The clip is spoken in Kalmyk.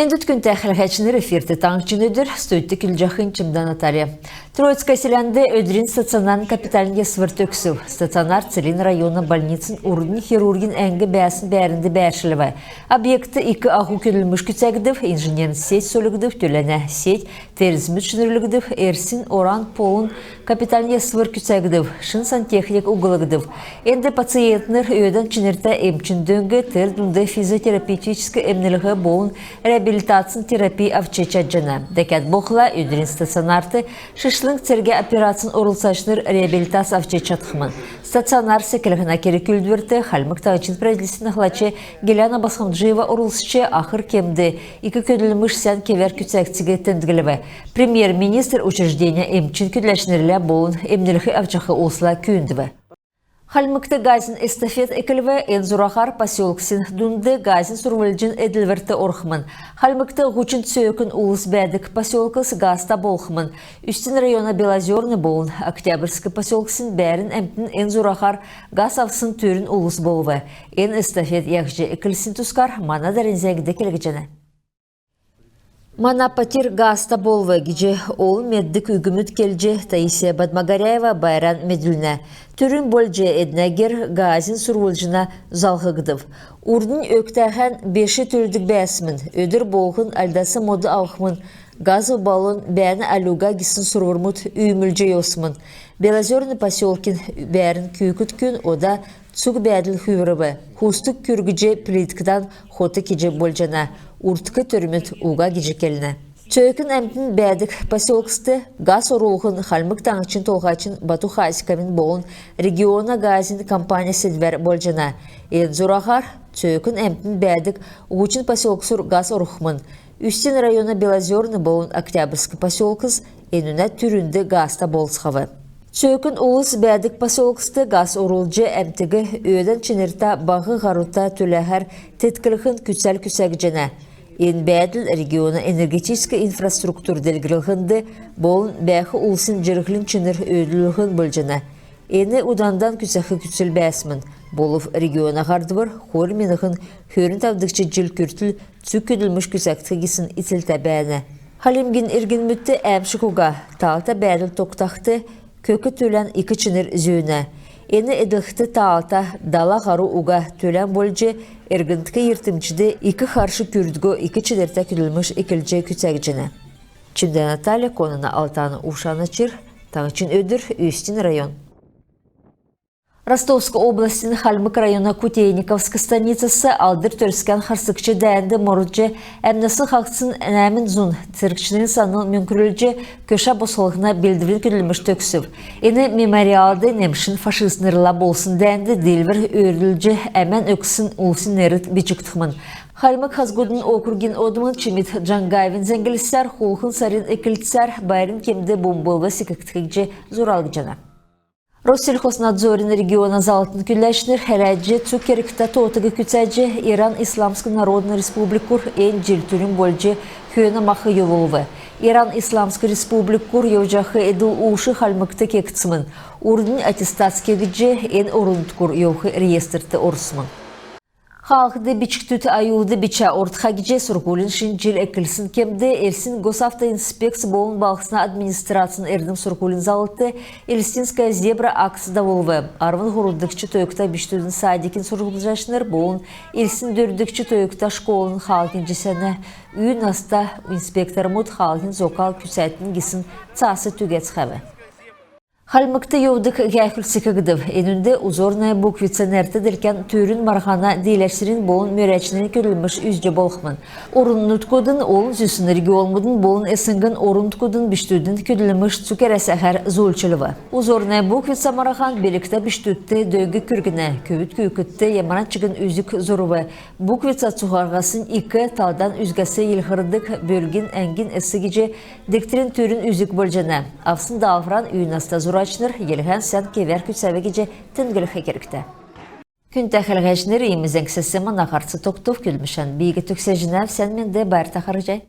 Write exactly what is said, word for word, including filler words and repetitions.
Эндүт, күндтә хәләһәчнр, эфирт «Таңһчин өдр», студьд көдлҗәхнь Чимдә Наталья. Троицкое селәнд өдрин стационарн капитальн ясвр төгсв. Стационар Целинн района больницин урднь хирургин әңг бәәсн бәәрнд бәәршлв. Объектд ик аһу көдлмш күцәгдв, инженерн сеть сольгдв, түләнә сеть, терзмүд шинрүлгдв, эрсин оран полун капитальн ясвр күцәгдв, шин сантехник углгдв. Энд пациентнр өөдән чинртә эмчин дөң, тер дунд физиотерапевтическ эмнлһ болн реабилитацин терапий авч чадҗана. Дәкәд болхла, өдрин стационарт шишлң цергә операцин орлцачнр реабилитац авч чадхмн. Стационар секлһнә керг-үүлдврт Хальмг Таңһчин правительствин ахлач Гиляна Босхомджиева орлцҗ, ахр кемд ик көдлмш сән кевәр күцәгдсиг темдглв. Премьер-министр учрежденин эмчин көдләчнрлә болн эмнлһ авчах улсла күүндв. Хальмгт газин эстафет эклв. Эн зураһар поселксин дунд газин сурвлҗн эдлврт орхмн. Хальмгт һучн цөөкн улс бәәдг поселкс газта болхмн. Үстин района Белозерный болн Октябрьск поселксин бәәрн әмтн эн зураһар газ авсн түрүн улс болв. Эн эстафет яһҗ эклсин тускар мана дарани зәңгд келгдҗәнә. Мана патьр газта болв гиҗ олн меддг үгмүд келҗ, Таисия Бадмагаряева байран медүлнә. Түрүн болҗ эднә гер газин сурвлҗна залһгдв. Урднь өгтәһән беш түлдг бәәсмн, өдр болһн альдас мод авхмн, газов баллон бәәнә аль уга гисн сурврмуд үүмүлҗ йовсмн. Белозерный поселкин бәәрн күүкд күн ода цуг бәәдл хүврв. Хустг күргҗ, плиткдән хот кеҗ болҗана, урдк төрмүд уга гиҗ келнә. Цөөкн әмтн бәәдг поселкст газ орулһн Хальмг Таңһчин Толһачин Бату Хасиковин болн региона газин компанин седвәр болҗана. Эн зураһар цөөкн әмтн бәәдг һучн поселксур газ орхмн. Үстин района Белозерный болн Октябрьск поселкс энүнә түрүнд газта болцхав. Цөөкн улс бәәдг поселкст газ орулҗ, әмтиг өөдән чинртә, баһ һарута түләһәр тетклһн күцәл күцәгдҗәнә. Эн бәәдл региона энергетическ инфраструктур делгрлһнд болн бәәх улсин җирһлин чинр өөдлүлһн болҗана. Эн удандан күцәх күцл бәәсмн. Болв региона һардвр хойр миңһн хөрн тавдгч җил күртл цуг көдлмш күцәгдх гисн ицлтә бәәнә. Хальмгин иргнмүдт әәмшг уга, таалта бәәдл тогтахд, көк түлән ик чинр зүүнә. Эн эдлхд таалта дала һару уга түлән болҗ, эргндк йиртмҗд ик харш күрдго ик чинртә көдлмш эклҗ күцәгдҗәнә. Чимдә Наталья, Конана Алтана, Ушана Чир, «Таңһчин өдр», Үстин район. Ростовск областин Хальмг района Кутейниковск станицас Алдр Төрскән харсгч дәәнд мордҗ әмнәсн хаһцсн нәәмн зун цергчнрин санл мөңкрүлҗ, көшә босхлһна белдврин көдлмш төгсв. Эн мемориалд немшин фашистнрлә болсн дәәнд диилвр өөрдүлҗ әмән өгсн улсин нерд бичгдхмн. Хальмг хазгудын округин одмн Чимид Джангаевин зәңглсәр, хулһн сарин эклцәр байрин кемд бумблв секгдх гиҗ зуралгдҗана. Россельхознадзорин региона заллтын көдләчнр хәләҗ, цуг кергтә тоотыг күцәҗ, Иран Исламск Народн Республикур эн җил түрүн болҗ хөөнә мах йовулв. Иран Исламск Республикур йовҗах эдл-уш Хальмгт кегдсмн. Урднь аттестац кегдҗ, эн орн-нутгур йовх реестрт орсмн. Хаалһд бичкдүд аюлд бичә ортха гиҗ сурһулин шин җил эклсн кемд Элстин Госавтоинспекц болн балһсна администрацин эрдм-сурһулин заллт «Элстинская зебра» акц давулв. Арвн һурвдгч тойгта бичкдүдин садикин сурһульчнр болн Элстин дөрвдгч тойгта школын хаалһин җисәнә үй наста инспектормуд хаалһин зокал күцәтн гисн цаас түгәцхәв. Хальмгт йовдг һәәхүл секгдв. Энүнд «Узорная буквица» нертә делкән түрүн марһана дииләчнрин болн мөрәчнрин көдлмш үзҗ болхмн. Орн-нутгудын, олн зүсн регионмудын болн СНГ-н орн-нутгудын бичкдүдин көдлмш цуг Әрәсәһәр зуульчлв. «Узорная буквица» марһан билгтә бичкдүдт дөң күргнә. Көвүд күүкдт ямаран чигн үзг зурв. Буквица цуһараһаснь ик, талдан үзгәс йилһрдг бөлгин әңгин эс гиҗ дегтрин түрүн үзг болҗана. Авсн даалһвран үй наста зурачнр йилһән сән кевәр күцәв гиҗ темдглх кергтә. Күндтә хәләһәчнр, иим зәңгсәс мана һарц тогтв. Көдлмшән би төгсәҗәнәв. Сән менд, байрта харһий.